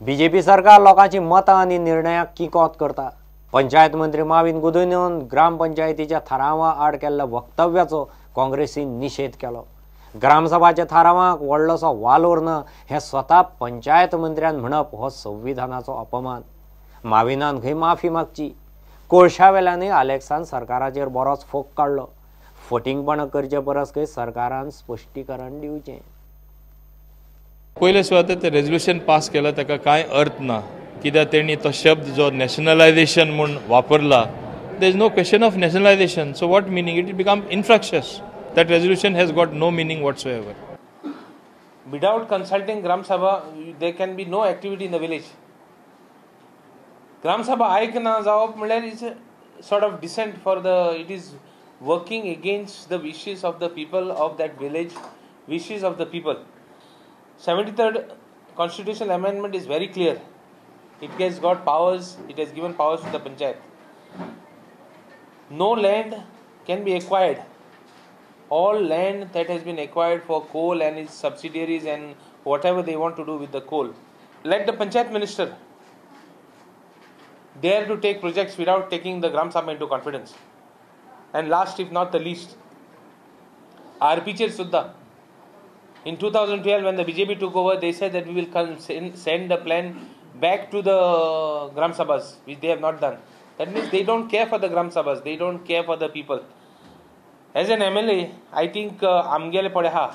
BJP सरकार लोकांची मतां आनी निर्णयाक किकोत करता. पंचायत मंत्री माविन गुदिन्होन ग्रामपंचायतीच्या थारावा आड केल्ल्या वक्तव्याचो काँग्रेसीन निशेध केलो. ग्रामसभाच्या थारावाक व्हडलोसो वालोर ना हें स्वता पंचायत मंत्र्यान म्हणप हो संविधानाचो अपमान. माविनान खंय माफी मागची. कोळशावेल्यानूय आलेक्सान सरकाराचेर बरोच फोग काडलो. फटींगपणां करचे परस खंय सरकारान स्पश्टीकरण दिवचें. पयले सुवातेर ते रेजोल्युशन पास केला ताका कांय अर्थ ना, कित्याक तेणी तो शब्द जो नॅशनलायझेशन म्हूण वापरला, there is no question of nationalisation. So what meaning it become infructuous. That resolution has got no meaning whatsoever. Without consulting Gram Sabha, there can be no activity in the village. Gram Sabha आयकना जावप म्हणल्यार is a sort of dissent for the, it is working against the wishes of the people of that village, wishes of the people. 73rd Constitutional Amendment is very clear. It has got powers, it has given powers to the panchayat. No land can be acquired. All land that has been acquired for coal and its subsidiaries and whatever they want to do with the coal. Let the panchayat minister dare to take projects without taking the Gram Sabha into confidence. And last if not the least, RP चेर सुद्धा. In 2012 when the BJP took over, they said that we will send the plan back to the Gram Sabhas, which they have not done. That means they don't care for the Gram Sabhas, they don't care for the people. As an MLA, I think आमगेले पडे हा.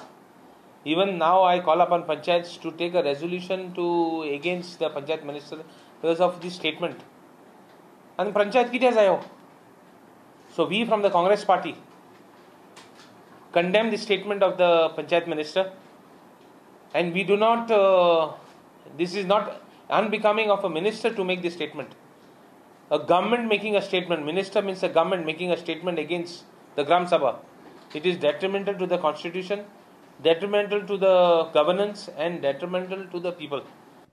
Even now I call upon panchayats to take a resolution to against the panchayat minister because of this statement. And panchayat कितें जायो? So we from the Congress party condemn the statement of the panchayat minister, and we do not, this is not unbecoming of a minister to make this statement. A government making a statement, minister means a government making a statement against the Gram Sabha. It is detrimental to the constitution, detrimental to the governance and detrimental to the people.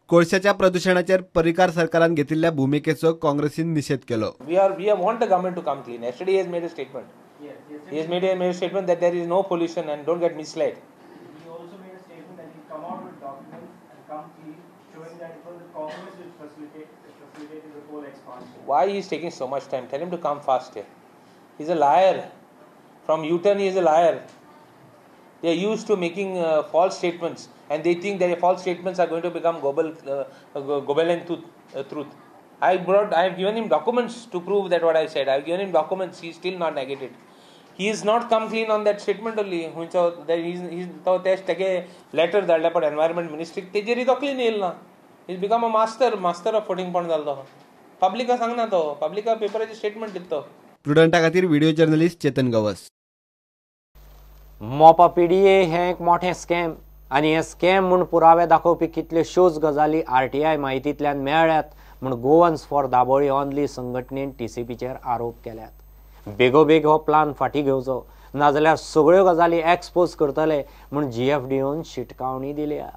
कोळशाच्या प्रदूषणाचेर Parrikar सरकारान घेतिल्ल्या भूमिकेचो काँग्रेसीन निशेध केलो. We want the government to come clean. Yesterday he has made a statement. Yes, he has made a statement that there is no pollution and don't get misled. He also made a statement that he come out with documents and come clean, showing that it was the Congress which facilitated the coal expansion. Why he is taking so much time? Tell him to come fast here. He is a liar. From U-turn he is a liar. They are used to making false statements, and they think that their false statements are going to become Goebbelian truth. I have given him documents to prove that what I said. I have given him documents. He is still not negated. He is not come clean on that statement only. तो तेगे letter धाडल्या पण environment ministry तेजेरी तो clean येयल ना. He become a master of फटींगपण जालो तो. पब्लिका सांगना तो, पब्लिका पेपराचे स्टेटमेंट दिता तो. प्रुडंटा खातीर video journalist Chetan Gawas. Mopa PDA हें एक मोठें स्कॅम आनी हें स्कॅम म्हूण पुरावे दाखोवपी कितल्योश्योच गजाली आरटीआय म्हायतींतल्यान मेळ्ळ्यात म्हूण गोवन्स फॉर दाबोळी ऑनली संघटनेन टीसीपीचेर आरोप केल्यात. बेगोबेग हो प्लान फाटीं घेवचो, नाजाल्यार सगळ्यो गजाली एक्सपोज करतले म्हूण जीएफडीओन शिटकावणी दिल्या.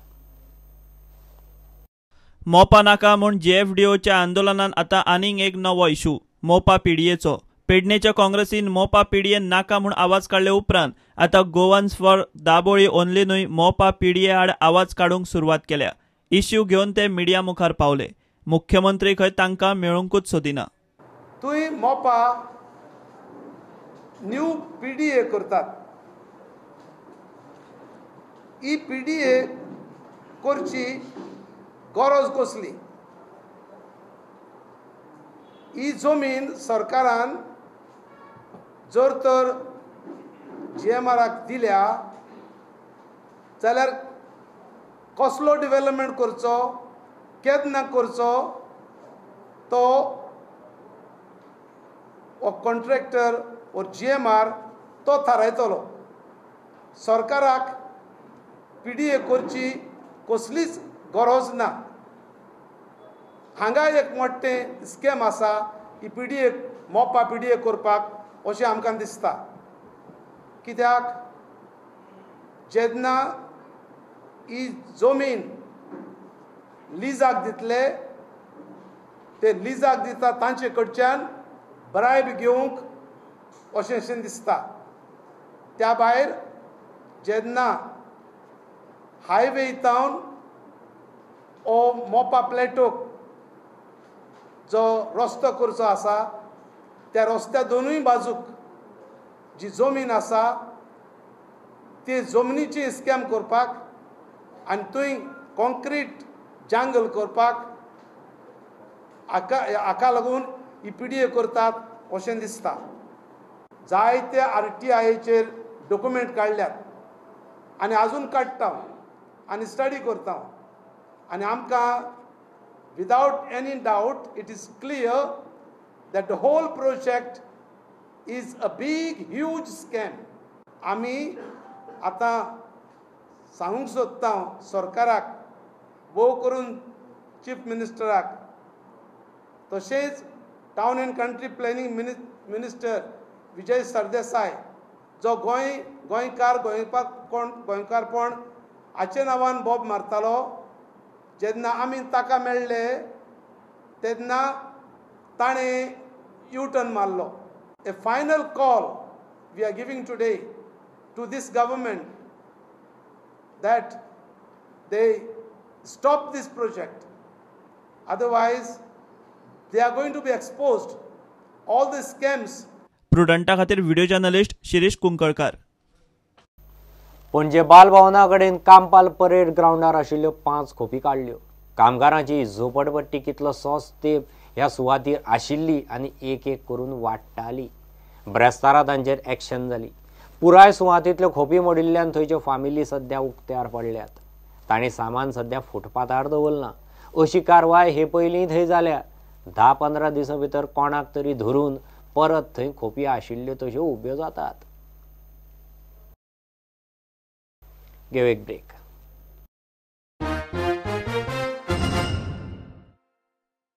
मोपा नाका म्हूण जीएफडीओच्या आंदोलनान आतां आनीक एक नवो इशू मोपा पीडीएचो. पेडणेच्या काँग्रेसीन मोपा पीडीए नाका म्हूण आवाज काडले उपरांत आतां गोवन्स फॉर दाबोळी ओनलीनूय मोपा पीडीए आड आवाज काडूंक सुरवात केल्या. इश्यू घेवन ते मिडिया मुखार पावले. मुख्यमंत्री खंय तांकां मेळूंकूच सोदिना. तुंय मोपा न्यू पीडीए करतात, ही पीडीए करची गरज कसली? ही जमीन सरकारान जर तर जीएमआराक दिल्या जाल्यार कसलो डेव्हलपमेंट करचो, केन्ना करचो तो कॉन्ट्रॅक्टर और जीएमआर तो थारायतलो. सरकाराक पीडीए करची कसलीच गरज ना. हांगा एक मोठें स्कॅम आसा ही पीडीए मोपा पीडीए करपाक अशें आमकां दिसता. कित्याक जेन्ना ही जमीन लिजाक दितले ते लिजाक दिता तांचे कडच्यान ब्रायब घेवंक अशें अशें दिसता. त्या भायर जेन्ना हायवे तावन ओ मोपा प्लेटोक जो रस्तो करचो आसा त्या रस्त्या दोनूय बाजूक जी जमीन आसा ती जमनीची स्कॅम करपाक आनी थंय कॉन्क्रीट जंगल करपाक हाका लागून ही पी डी ए करतात अशें दिसता. जायते आरटीआयचेर डॉक्युमेंट काडल्यात आनी आजून काडटा आनी स्टडी करता आनी आमकां without any doubt it is clear that the whole project is a big huge scam. आमी आतां सांगूंक सोदता सरकाराक, भोव करून चीफ मिनिस्टराक, तशेंच town and country planning minister Vijay Sardesai जो गोंय गोंयकार गोंयकार गोंयकारपण हाचे नांवान बोब मारतालो, जेन्ना आमी ताका मेळ्ळे तेन्ना ताणें यू टर्न मारलो. A final call we are giving today to this government that they stop this project, otherwise they are going to be exposed all the scams. प्रुडंटा खातीर व्हिडिओ जर्नलिस्ट शिरीष कुंकळकार. पणजे बालभवना कडेन कांपाल परेड ग्रावंडार आशिल्ल्यो 5 खोपी काडल्यो. कामगारांची झोपडपट्टी कितलोसोच तेंप ह्या सुवातीर आशिल्ली आनी एक एक करून वाडटाली. ब्रेस्तारा तांचेर एक्शन जाली. पुराय सुवातींतल्यो खोपी मोडिल्ल्यान थंयच्यो फामिली सद्या उक्त्यार पडल्यात. तांणी सामान सद्या फुटपाथार दवरलां. अशी कारवाय हे पयलीं थंय जाल्या. 10-15 दिसां भितर कोणाक तरी धरून परत थंय खोपी आशिल्ल्यो तश्यो उब्यो जातात. घेवं एक ब्रेक.